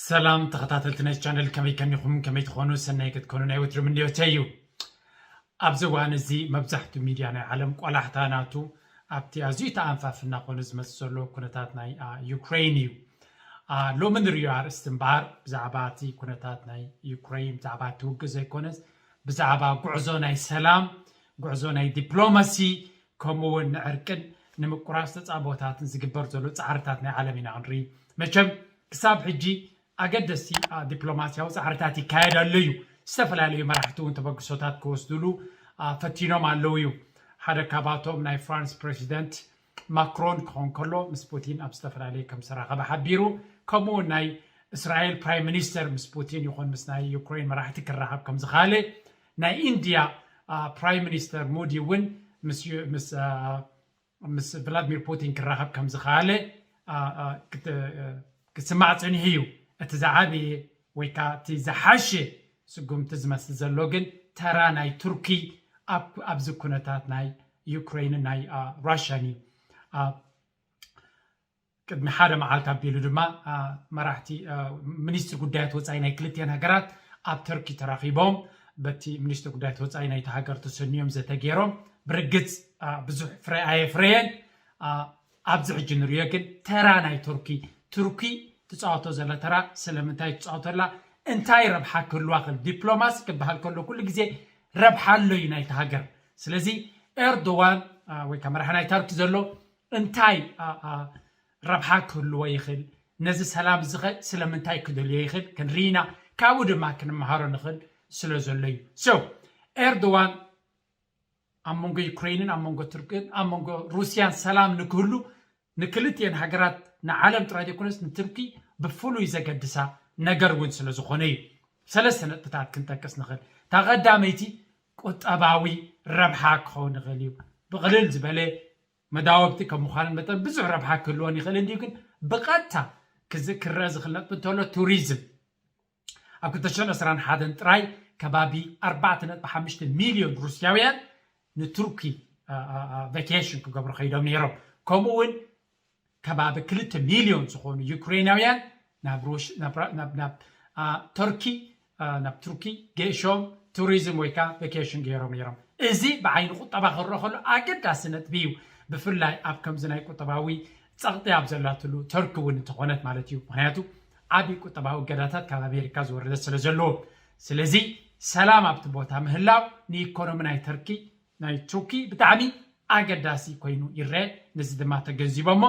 ሰላም ተኸታተልቲ ናይ ቻነል፣ ከመይ ከኒኹም? ከመይ ትኾኑ? ሰናይ ክትኮኑ ናይ ወትሩ ምንዮተይ እዩ። ኣብዚ እዋን እዚ መብዛሕትኡ ሚድያ ናይ ዓለም ቆላሕታ ናቱ ኣብቲ ኣዝዩ ተኣንፋፊ እናኾነ ዝመፅእ ዘሎ ኩነታት ናይ ዩክሬን እዩ። ሎሚ ንሪኦ ኣርእስቲ እምበኣር ብዛዕባ እቲ ኩነታት ናይ ዩክሬን፣ ብዛዕባ እቲ ውግእ ዘይኮነስ ብዛዕባ ጉዕዞ ናይ ሰላም፣ ጉዕዞ ናይ ዲፕሎማሲ፣ ከምኡ እውን ንዕርቅን ንምቁራስ ተፃቦታትን ዝግበር ዘሎ ፃዕርታት ናይ ዓለም ኢና ክንርኢ። መቸም ክሳብ ሕጂ ኣገደስቲ ዲፕሎማሲያዊ ፃዕርታት ይካየድ ኣሎ እዩ። ዝተፈላለዩ መራሕቲ እውን ተበግሶታት ክወስድሉ ፈቲኖም ኣለዉ እዩ። ሓደ ካብኣቶም ናይ ፍራንስ ፕሬዚደንት ማክሮን ክኸውን ከሎ ምስ ፑቲን ኣብ ዝተፈላለየ ከም ዝተራኸበ ሓቢሩ። ከምኡ እውን ናይ እስራኤል ፕራይም ሚኒስተር ምስ ፑቲን ይኹን ምስ ናይ ዩክሬን መራሕቲ ክራኸብ ከም ዝኻለ፣ ናይ ኢንድያ ፕራይም ሚኒስተር ሙዲ እውን ምስ ቭላድሚር ፑቲን ክራኸብ ከም ዝኻለ ክስማዕ ፀኒሑ እዩ። እቲ ዝዓበየ ወይ ከዓ እቲ ዝሓሸ ስጉምቲ ዝመስል ዘሎ ግን ተራ ናይ ቱርኪ ኣብዚ ኩነታት ናይ ዩክሬንን ናይ ራሽያን እዩ። ቅድሚ ሓደ መዓልቲ ኣቢሉ ድማ መራሕቲ ሚኒስትሪ ጉዳያት ወፃኢ ናይ ክልቲአን ሃገራት ኣብ ተርኪ ተራኺቦም በቲ ሚኒስትሪ ጉዳያት ወፃኢ ናይቲ ሃገር ተሰንዮም ዘተ ገይሮም። ብርግፅ ብዙሕ ፍረ ኣየፍረየን። ኣብዚ ሕጂ ንሪኦ ግን ተራ ናይ ቱርኪ፣ ቱርኪ ትፃወቶ ዘላ ተራ ስለምንታይ ትፃወተላ፣ እንታይ ረብሓ ክህልዋ ክእል? ዲፕሎማሲ ክበሃል ከሎ ኩሉ ግዜ ረብሓ ኣሎ እዩ ናይቲ ሃገር። ስለዚ ኤርዶዋን ወይ ከዓ መራሒ ናይ ተርኪ ዘሎ እንታይ ረብሓ ክህልዎ ይኽእል? ነዚ ሰላም እዚ ኸ ስለምንታይ ክደልዮ ይኽእል? ክንርኢ ኢና። ካብኡ ድማ ክንመሃሮ ንኽእል ስለ ዘሎ እዩ። So ኤርዶዋን ኣብ መንጎ ዩክሬንን ኣብ መንጎ ቱርክን ኣብ መንጎ ሩስያን ሰላም ንክህሉ ንክልቲኤን ሃገራት ንዓለም ጥራይ ዘይኮነስ ንቱርኪ ብፍሉይ ዘገድሳ ነገር እውን ስለ ዝኾነ እዩ። ሰለስተ ነጥብታት ክንጠቅስ ንኽእል። እታ ቀዳመይቲ ቁጠባዊ ረብሓ ክኸውን ይኽእል እዩ። ብቕልል ዝበለ መዳወብቲ ከም ምዃነን መጠን ብዙሕ ረብሓ ክህልወን ይኽእል እንድዩ፣ ግን ብቐጥታ ክዝ- ክረአ ዝኽእል ነጥቢ እንተሎ ቱሪዝም ኣብ ክልተ ሽሕን ዕስራን ሓደን ጥራይ ከባቢ ኣርባዕተ ነጥቢ ሓሙሽተ ሚልዮን ሩስያውያን ንቱርኪ ቫኬሽን ክገብሩ ከይዶም ነይሮም። ከምኡ እውን ከባቢ ክልተ ሚልዮን ዝኾኑ ዩክሬናውያን ናብ ሩሽ- ናብ ራ- ናብ ናብ አ፣ ተርኪ አ፣ ናብ ቱርኪ ገሾም ቱሪዝም ወይ ከዓ ቫኬሽን ገይሮም ነይሮም። እዚ ብዓይኒ ቁጠባ ክረአ ከሎ ኣገዳሲ ነጥቢ እዩ። ብፍላይ ኣብ ከምዚ ናይ ቁጠባዊ ፀቕጢ ኣብ ዘላትሉ ተርኪ እውን እንተኾነት ማለት እዩ። ምክንያቱ ዓብዪ ቁጠባዊ እገዳታት ካብ ኣሜሪካ ዝወረደ ስለ ዘለዎ፣ ስለዚ ሰላም ኣብቲ ቦታ ምህላው ንኢኮኖሚ ናይ ተርኪ ናይ ቱርኪ ብጣዕሚ ኣገዳሲ ኮይኑ ይረአ። ነዚ ድማ ተገንዚቦሞ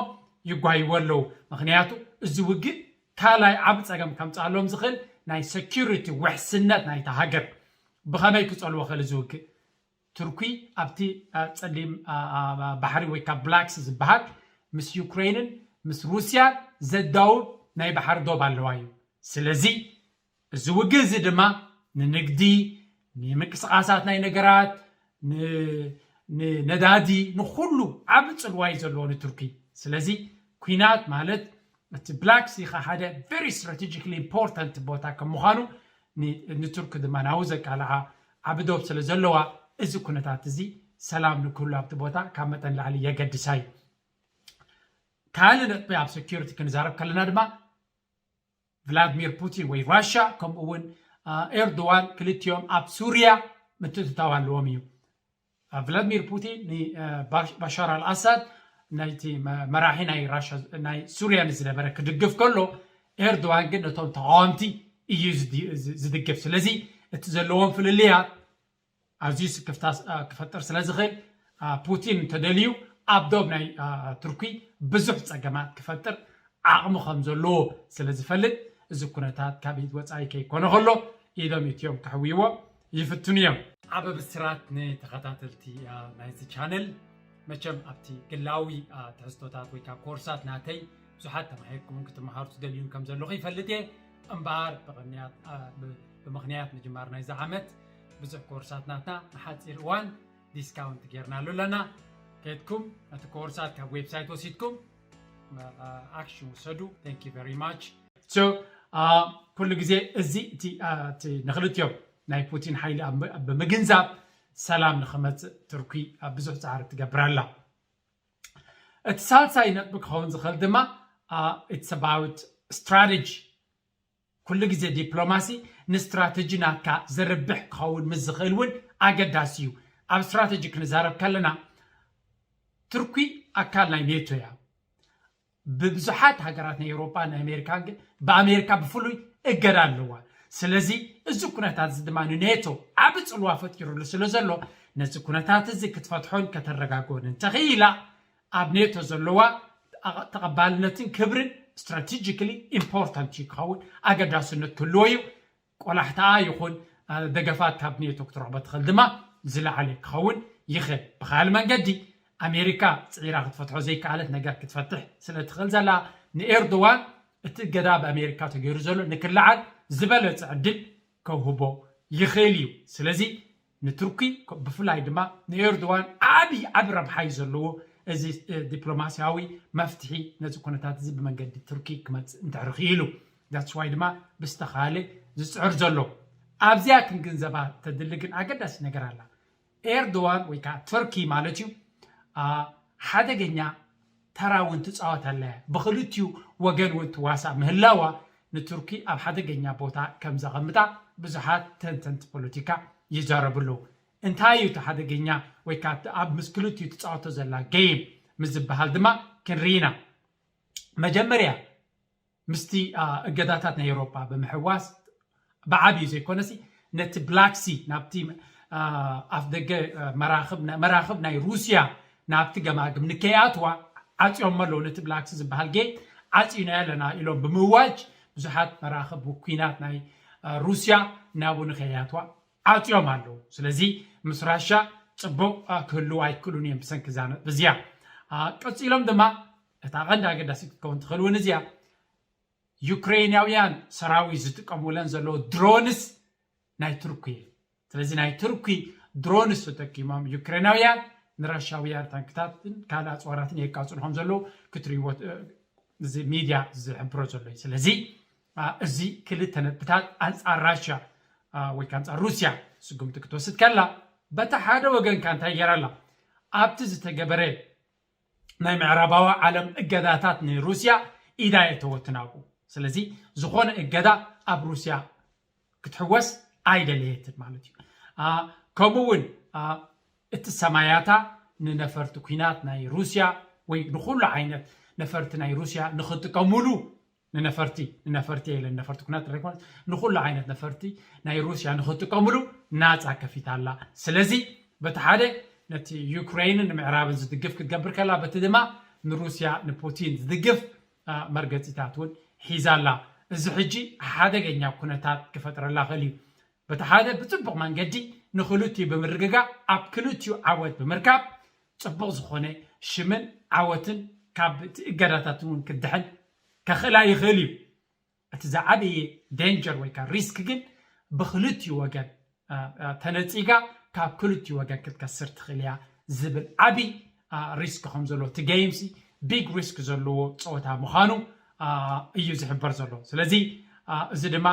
ይጓይዎ ኣለዉ። ምክንያቱ እዚ ውግእ ካልኣይ ዓቢ ጸገም ከምጽኣሎም ዝኽእል ናይ ሴኩሪቲ ውሕስነት ናይታ ሃገር ብኸመይ ክጸልዎ ክእል እዚ ውግእ? ቱርኪ ኣብቲ ጸሊም ባሕሪ ወይ ካብ ብላክሲ ዝበሃል ምስ ዩክሬንን ምስ ሩስያን ዘዳውብ ናይ ባሕሪ ዶብ ኣለዋ እዩ። ስለዚ እዚ ውግእ እዚ ድማ ንንግዲ፣ ንምንቅስቓሳት ናይ ነገራት፣ ንነዳዲ፣ ንኹሉ ዓቢ ጽልዋ እዩ ዘለዎ ንቱርኪ። ስለዚ ኲናት ማለት እቲ ብላክ ሲ ሓደ very strategically important ቦታ ከም ምዃኑ ንቱርኪ ድማ ናብኡ ዘቃልዓ ዓቢ ዶብ ስለ ዘለዋ እዚ ኩነታት እዚ ሰላም ንክህሉ ኣብቲ ቦታ ካብ መጠን ላዕሊ የገድሳ እዩ። ካልእ ነጥቢ ኣብ ሴኩሪቲ ክንዛረብ ከለና ድማ ቭላድሚር ፑቲን ወይ ራሽያ ከምኡ እውን ኤርዶዋን ክልቲኦም ኣብ ሱርያ ምትእትታው ኣለዎም እዩ። ቭላድሚር ፑቲን ንባሻር ኣልኣሳድ ናይቲ መራሒ ናይ ራሽያ ናይ ሱርያ ንዝነበረ ክድግፍ ከሎ ኤርዶዋን ግን ነቶም ተቃወምቲ እዩ ዝድግፍ። ስለዚ እቲ ዘለዎም ፍልልያት ኣዝዩ ስክፍታ ክፈጥር ስለ ዝኽእል ፑቲን እንተደልዩ ኣብ ዶብ ናይ ቱርኪ ብዙሕ ጸገማት ክፈጥር ዓቕሚ ከም ዘለዎ ስለ ዝፈልጥ እዚ ኩነታት ካብ ኢድ ወጻኢ ከይኮነ ከሎ ኢዶም እትዮም ከሕውይዎ ይፍትኑ እዮም። ዓቢ ብስራት ንተኸታተልቲ ናይዚ ቻነል። መቸም ኣብቲ ግላዊ ትሕዝቶታት ወይ ከዓ ኮርሳት ናተይ ብዙሓት ተማሂርኩምን ክትመሃሩ ትደልዩን ከም ዘለኹ ይፈልጥ እየ። እምበኣር ብቕንያት- ብ- ብምኽንያት ምጅማር ናይዚ ዓመት ብዙሕ ኮርሳት ናትና ንሓፂር እዋን ዲስካውንት ጌርናሉ ኣለና። ከድኩም ነቲ ኮርሳት ካብ ዌብሳይት ወሲድኩም ኣክሽን ውሰዱ። Thank you very much። So ኩሉ ግዜ እዚ እቲ ንክልቲኦም ናይ ፑቲን ሓይሊ ብምግንዛብ ሰላም ንክመፅእ ቱርኪ ብዙሕ ፃዕሪ ትገብር ኣላ። እቲ ሳልሳይ ነጥቢ ክኸውን ዝኽእል ድማ it's about strategy። ኩሉ ግዜ ዲፕሎማሲ ንስትራተጂ ናትካ ዘርብሕ ክኸውን ምስ ዝኽእል እውን ኣገዳሲ እዩ። ኣብ ስትራተጂ ክንዛረብ ከለና ቱርኪ ኣካል ናይ ኔቶ እያ። ብብዙሓት ሃገራት ናይ ኤውሮጳ ናይ ኣሜሪካ ግን ብኣሜሪካ ብፍሉይ እገዳ ኣለዋ። ስለዚ እዚ ኩነታት እዚ ድማ ንኔቶ ዓቢ ጽልዋ ፈጢሩሉ ስለ ዘሎ ነዚ ኩነታት እዚ ክትፈትሖን ከተረጋግኦን እንተኽኢላ ኣብ ኔቶ ዘለዋ ተቐባልነትን ክብርን strategically important እዩ ክኸውን ኣገዳስነት ክህልዎ እዩ። ቆላሕታኣ ይኹን ደገፋት ካብ ኔቶ ክትረኽቦ ትኽእል ድማ ዝለዓለ ክኸውን ይኽእል። ብካል መንገዲ ኣሜሪካ ፅዒራ ክትፈትሖ ዘይከኣለት ነገር ክትፈትሕ ስለ ትኽእል ዘላ ንኤርዶዋን እቲ እገዳ ብኣሜሪካ ተገይሩ ዘሎ ንክለዓል ዝበለፀ ዕድል ከውህቦ ይኽእል እዩ። ስለዚ ንቱርኪ ብፍላይ ድማ ንኤርዶዋን ዓብዪ ዓቢ ረብሓ እዩ ዘለዎ። እዚ ዲፕሎማስያዊ መፍትሒ ነዚ ኩነታት እዚ ብመንገዲ ቱርኪ ክመፅእ እንድሕር ክኢሉ that's why ድማ ብዝተኻለ ዝፅዕር ዘሎ ኣብዚኣ ክንግንዘባ ተድሊ ግን ኣገዳሲ ነገር ኣላ። ኤርዶዋን ወይ ከዓ ቱርኪ ማለት እዩ ሓደገኛ ተራ እውን ትፃወት ኣላ። ብክልቲኡ ወገን እውን ትዋሳእ ምህላዋ ንቱርኪ ኣብ ሓደገኛ ቦታ ከም ዘቐምጣ ብዙሓት ተንተንቲ ፖለቲካ ይዛረቡ ኣለዉ። እንታይ እዩ እቲ ሓደገኛ ወይ ከዓ ኣብ ምስ ክልቲኡ ትፃወቶ ዘላ game ምስ ዝበሃል ድማ ክንርኢና። መጀመርያ ምስቲ እገዳታት ናይ ኤውሮጳ ብምሕዋስ ብዓብዩ ዘይኮነሲ ነቲ ብላክሲ ናብቲ ኣፍ ደገ መራኽብ ናይ ሩስያ ናብቲ ገማግም ንከይኣትዋ ዓፅዮሞ ኣለዉ። ነቲ ብላክሲ ዝበሃል ጌት ዓፂናዮ ኣለና ኢሎም ብምእዋጅ ብዙሓት መራኽብ ኩናት ናይ ሩስያ ናብኡ ንከይኣትዋ ዓፅዮም ኣለዉ። ስለዚ ምስ ራሻ ፅቡቕ ክህልው ኣይክእሉን እዮም ብሰንኪ እዛ ነጥቢ እዚኣ። ቀፂሎም ድማ እታ ቀንዲ ኣገዳሲት ክትከውን ትኽእል እውን እዚኣ ዩክሬናውያን ሰራዊት ዝጥቀሙለን ዘለዎ ድሮንስ ናይ ቱርኪ እየን። ስለዚ ናይ ቱርኪ ድሮንስ ተጠቂሞም ዩክሬናውያን ንራሻውያን ታንክታትን ካልእ ኣፅዋራትን የቃፅሉ ከም ዘለዉ ክትርእይዎ እዚ ሚድያ ዝሕብሮ ዘሎ እዩ። ስለዚ እዚ ክልተ ነጥብታት ኣንፃር ራሽያ ወይ ከዓ ኣንፃር ሩስያ ስጉምቲ ክትወስድ ከላ በቲ ሓደ ወገንካ እንታይ ገይራ ኣላ ኣብቲ ዝተገበረ ናይ ምዕራባዊ ዓለም እገዳታት ንሩስያ ኢዳ የተወትን ኣብኡ። ስለዚ ዝኾነ እገዳ ኣብ ሩስያ ክትሕወስ ኣይደለየትን ማለት እዩ። ከምኡ እውን እቲ ሰማያታ ንነፈርቲ ኩናት ናይ ሩስያ ወይ ንኩሉ ዓይነት ነፈርቲ ናይ ሩስያ ንክጥቀሙሉ ንነፈርቲ ንነፈርቲ ኢለ ነፈርቲ ኩናት ዘይኮነስ ንኩሉ ዓይነት ነፈርቲ ናይ ሩስያ ንክጥቀምሉ ናፃ ከፊታ ኣላ። ስለዚ በቲ ሓደ ነቲ ዩክሬንን ንምዕራብን ዝድግፍ ክትገብር ከላ በቲ ድማ ንሩስያ ንፑቲን ዝድግፍ መርገፂታት እውን ሒዛ ኣላ። እዚ ሕጂ ሓደገኛ ኩነታት ክፈጥረላ ክእል እዩ። በቲ ሓደ ብፅቡቕ መንገዲ ንክልቲኡ ብምርግጋእ ኣብ ክልቲኡ ዓወት ብምርካብ ፅቡቕ ዝኾነ ሽምን ዓወትን ካብ እቲ እገዳታት እውን ክድሕን ከኽእላ ይኽእል እዩ። እቲ ዝዓበየ ዴንጀር ወይ ከዓ ሪስክ ግን ብክልቲኡ ወገን ተነፂጋ ካብ ክልቲኡ ወገን ክትከስር ትኽእል እያ ዝብል ዓብዪ ሪስክ ከም ዘሎ እቲ game ሲ ቢግ ሪስክ ዘለዎ ፀወታ ምዃኑ እዩ ዝሕበር ዘሎ። ስለዚ እዚ ድማ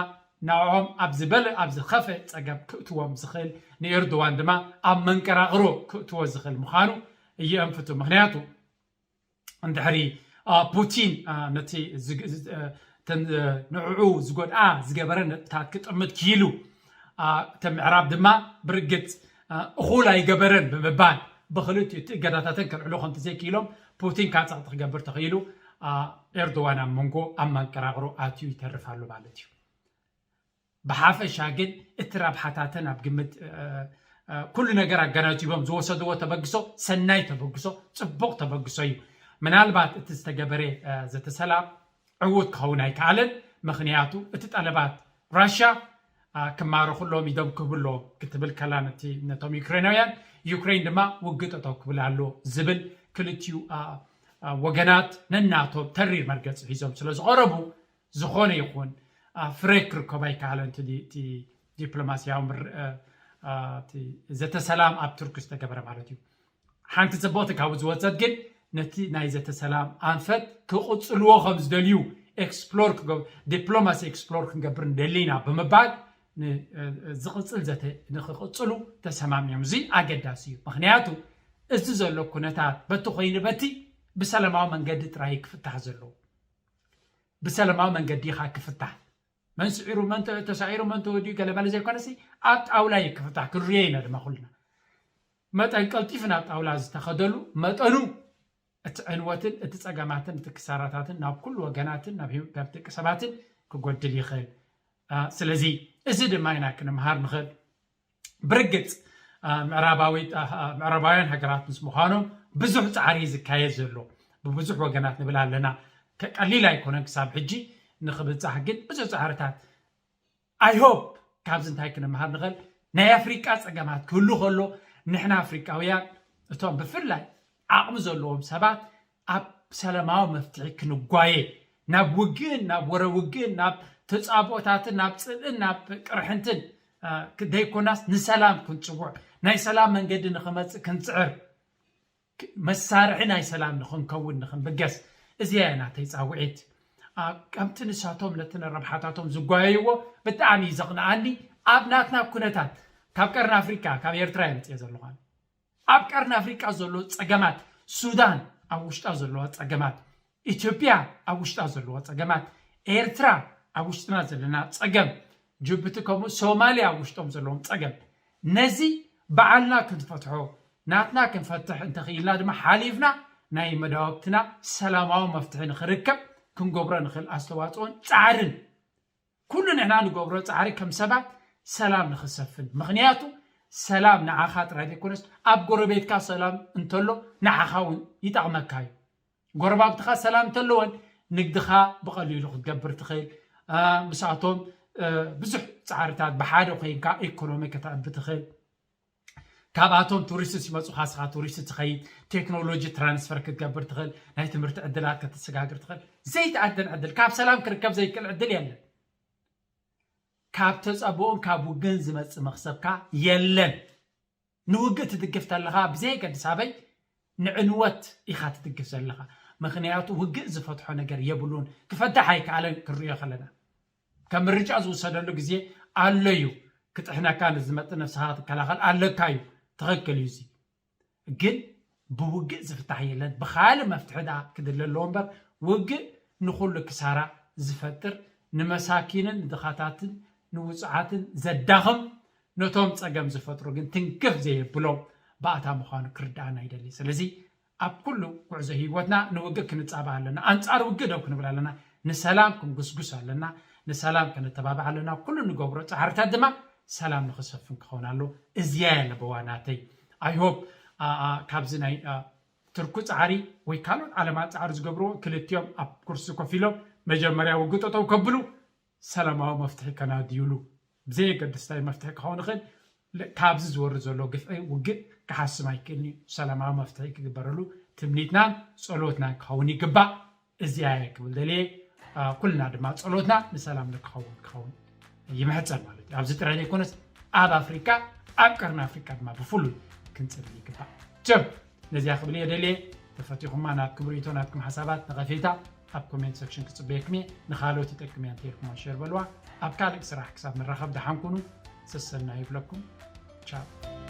ንዕኦም ኣብ ዝበለ ኣብ ዝኸፈ ፀገም ክእትዎም ዝኽእል ንኤርዶዋን ድማ ኣብ መንቀራቕሮ ክእትዎ ዝኽእል ምዃኑ እየንፍቱ። ምክንያቱ እንድሕሪ ፑቲን ነቲ ንዕኡ ዝጎድኣ ዝገበረ ነጥብታት ክጥምት ክኢሉ እተ ምዕራብ ድማ ብርግፅ እኹል ኣይገበረን ብምባል ብክልቲኡ እቲ እገዳታተን ከልዕሎ ከምቲ ዘይክኢሎም ፑቲን ካብ ፀቕጢ ክገብር ተኽኢሉ ኤርዶዋን ኣብ መንጎ ኣብ መንቀራቕሮ ኣትዩ ይተርፍ ኣሎ ማለት እዩ። ብሓፈሻ ግን እቲ ረብሓታተን ኣብ ግምት ኩሉ ነገር ኣገናዚቦም ዝወሰድዎ ተበግሶ ሰናይ ተበግሶ ፅቡቕ ተበግሶ እዩ። ምናልባት እቲ ዝተገበረ ዘተሰላም ዕዉት ክኸውን ኣይከኣለን። ምክንያቱ እቲ ጠለባት ራሽያ ክማረኹሎም ኢዶም ክህቡ ኣለዎም ክትብል ከላ ነቶም ዩክሬናውያን ዩክሬን ድማ ውግእ ጠጠው ክብል ኣሎ ዝብል ክልቲኡ ወገናት ነናቶም ተሪር መርገፂ ሒዞም ስለ ዝቐረቡ ዝኾነ ይኹን ፍረ ክርከብ ኣይከኣለን። ዲፕሎማስያዊ ዘተሰላም ኣብ ቱርኪ ዝተገበረ ማለት እዩ። ሓንቲ ፅብቕቲ ካብኡ ዝወፀት ግን ነቲ ናይ ዘተሰላም ኣንፈት ክቕፅልዎ ከም ዝደልዩ explore ክገብ ዲፕሎማሲ explore ክንገብር ንደሊ ኢና ብምባል ን- ዝቕፅል ዘተ ንክቕፅሉ ተሰማሚዮም። እዚ ኣገዳሲ እዩ። ምክንያቱ እዚ ዘሎ ኩነታት በቲ ኮይኑ በቲ ብሰላማዊ መንገዲ ጥራይ ክፍታሕ ዘለዎ፣ ብሰላማዊ መንገዲ ኢኻ ክፍታሕ። መን ስዒሩ፣ መን ተ- ተሳዒሩ፣ መን ተወዲኡ ገለመለ ዘይኮነሲ ኣብ ጣውላ እዩ ክፍታሕ። ክንሪኦ ኢና ድማ ኩልና መጠን ቀልጢፉ ናብ ጣውላ ዝተኸደሉ መጠኑ እቲ ዕንወትን እቲ ፀገማትን እቲ ክሳራታትን ናብ ኩሉ ወገናትን ናብ ህይወት ደቂ ሰባትን ክጎድል ይኽእል። ስለዚ እዚ ድማ ኢና ክንምሃር ንኽእል። ብርግፅ ምዕራባውያን ሃገራት ምስ ምዃኖም ብዙሕ ፃዕሪ እዩ ዝካየድ ዘሎ ብብዙሕ ወገናት ንብል ኣለና። ቀሊል ኣይኮነን ክሳብ ሕጂ ንክብፃሕ ግን ብዙሕ ፃዕርታት I hope ካብዚ እንታይ ክንምሃር ንኽእል? ናይ ኣፍሪቃ ፀገማት ክህሉ ከሎ ንሕና ኣፍሪቃውያን እቶም ብፍላይ ዓቕሚ ዘለዎም ሰባት ኣብ ሰላማዊ መፍትሒ ክንጓየ ናብ ውግእን ናብ ወረ ውግእን ናብ ተፃብኦታትን ናብ ፅልእን ናብ ቅርሕንትን ደይኮናስ ንሰላም ክንፅውዕ ናይ ሰላም መንገዲ ንክመፅእ ክንፅዕር መሳርሒ ናይ ሰላም ንክንከውን ንክንብገስ እዚያ እያ ናተይ ፃውዒት። ከምቲ ንሳቶም ነቲ ረብሓታቶም ዝጓየይዎ ብጣዕሚ እዩ ዘቕንኣኒ። ኣብ ናትና ኩነታት ካብ ቀርኒ ኣፍሪካ ካብ ኤርትራ እየ መፅየ ዘለኹ። ኣብ ቀርኒ ኣፍሪቃ ዘሎ ፀገማት ሱዳን ኣብ ውሽጣ ዘለዋ ፀገማት ኢትዮጵያ ኣብ ውሽጣ ዘለዋ ፀገማት ኤርትራ ኣብ ውሽጥና ዘለና ፀገም ጅቡቲ ከምኡ ሶማልያ ኣብ ውሽጦም ዘለዎም ፀገም ነዚ በዓልና ክንፈትሖ ናትና ክንፈትሕ እንተኽኢልና ድማ ሓሊፍና ናይ መዳወብትና ሰላማዊ መፍትሒ ንክርከብ ክንገብሮ ንኽእል ኣስተዋፅኦን ፃዕርን ኩሉ ንሕና ንገብሮ ፃዕሪ ከም ሰባት ሰላም ንክሰፍን ምክንያቱ ሰላም ንዓኻ ጥራይ ዘይኮነስ ኣብ ጎረቤትካ ሰላም እንተሎ ንዓኻ እውን ይጠቕመካ እዩ። ጎረባብትኻ ሰላም እንተለወን ንግድኻ ብቐሊሉ ክትገብር ትኽእል። ምስኣቶም ብዙሕ ፃዕርታት ብሓደ ኮይንካ ኢኮኖሚ ከተዕቢ ትኽእል። ካብኣቶም ቱሪስት ሲመፁ ካስኻ ቱሪስት ትኸይድ ቴክኖሎጂ ትራንስፈር ክትገብር ትኽእል ናይ ትምህርቲ ዕድላት ከተሰጋግር ትኽእል ዘይተኣደን ዕድል ካብ ሰላም ክርከብ ዘይክእል ዕድል የለን። ካብ ተፀብኦን ካብ ውግን ዝመፅእ መኽሰብካ የለን። ንውግእ ትድግፍ ተለኻ ብዘየገድስ ኣበይ ንዕንወት ኢኻ ትድግፍ ዘለኻ። ምኽንያቱ ውግእ ዝፈትሖ ነገር የብሉን። ክፈትሕ ኣይከኣለን። ክንሪኦ ከለና ከም ምርጫ ዝውሰደሉ ግዜ ኣሎ እዩ። ክጥሕነካ ንዝመፅእ ነብስኻ ክትከላኸል ኣለካ እዩ። ትኽክል እዩ። እዚ ግን ብውግእ ዝፍታሕ የለን። ብኻልእ መፍትሒ ደኣ ክድለ ኣለዎ እምበር ውግእ ንኹሉ ክሳራ ዝፈጥር ንመሳኪንን ንድኻታትን ንውፁዓትን ዘዳኽም ነቶም ፀገም ዝፈጥሩ ግን ትንክፍ ዘየብሎም ባእታ ምዃኑ ክርድኣና ይደሊ። ስለዚ ኣብ ኩሉ ጉዕዞ ህይወትና ንውግእ ክንፃባእ ኣለና። ኣንፃር ውግእ ደው ክንብል ኣለና። ንሰላም ክንጉስጉስ ኣለና። ንሰላም ከነተባብዕ ኣለና። ኩሉ ንገብሮ ፃዕርታት ድማ ሰላም ንክሰፍን ክኸውን ኣሎ። እዚያ እያ ለበዋ ናተይ። I hope ካብዚ ናይ ትርኩ ፃዕሪ ወይ ካልኦት ዓለማት ፃዕሪ ዝገብርዎ ክልቲኦም ኣብ ኩርሲ ኮፍ ኢሎም መጀመርያ ውግእ ጠጠው ከብሉ ሰላማዊ መፍትሒ ከናድዩሉ ብዘየገድስ ታይ መፍትሒ ክኸውን ይኽእል ካብዚ ዝወርድ ዘሎ ግፍዒ ውግእ ክሓስም ኣይክእልን እዩ። ሰላማዊ መፍትሒ ክግበረሉ ትምኒትናን ፀሎትናን ክኸውን ይግባእ። እዚኣ እየ ክብል ደልየ። ኩልና ድማ ፀሎትና ንሰላም ንክኸውን ክኸውን ይምሕፀን ማለት እዩ። ኣብዚ ጥራይ ዘይኮነስ ኣብ ኣፍሪካ ኣብ ቀርኒ ኣፍሪካ ድማ ብፍሉይ ክንፅሊ ይግባእ። ጀም ነዚኣ ክብል እየ ደልየ። ተፈቲኹማ ናትኩም ርእይቶ ናትኩም ሓሳባት ነቐፌታ ኣብ ኮሜንት ሰክሽን ክፅበየኩም እየ። ንኻልኦት ይጠቅም እያ እንተኢልኩማ ሸር በልዋ። ኣብ ካልእ ስራሕ ክሳብ ንራኸብ ደሓን ኩኑ። ሰሰና ይብለኩም። ቻው።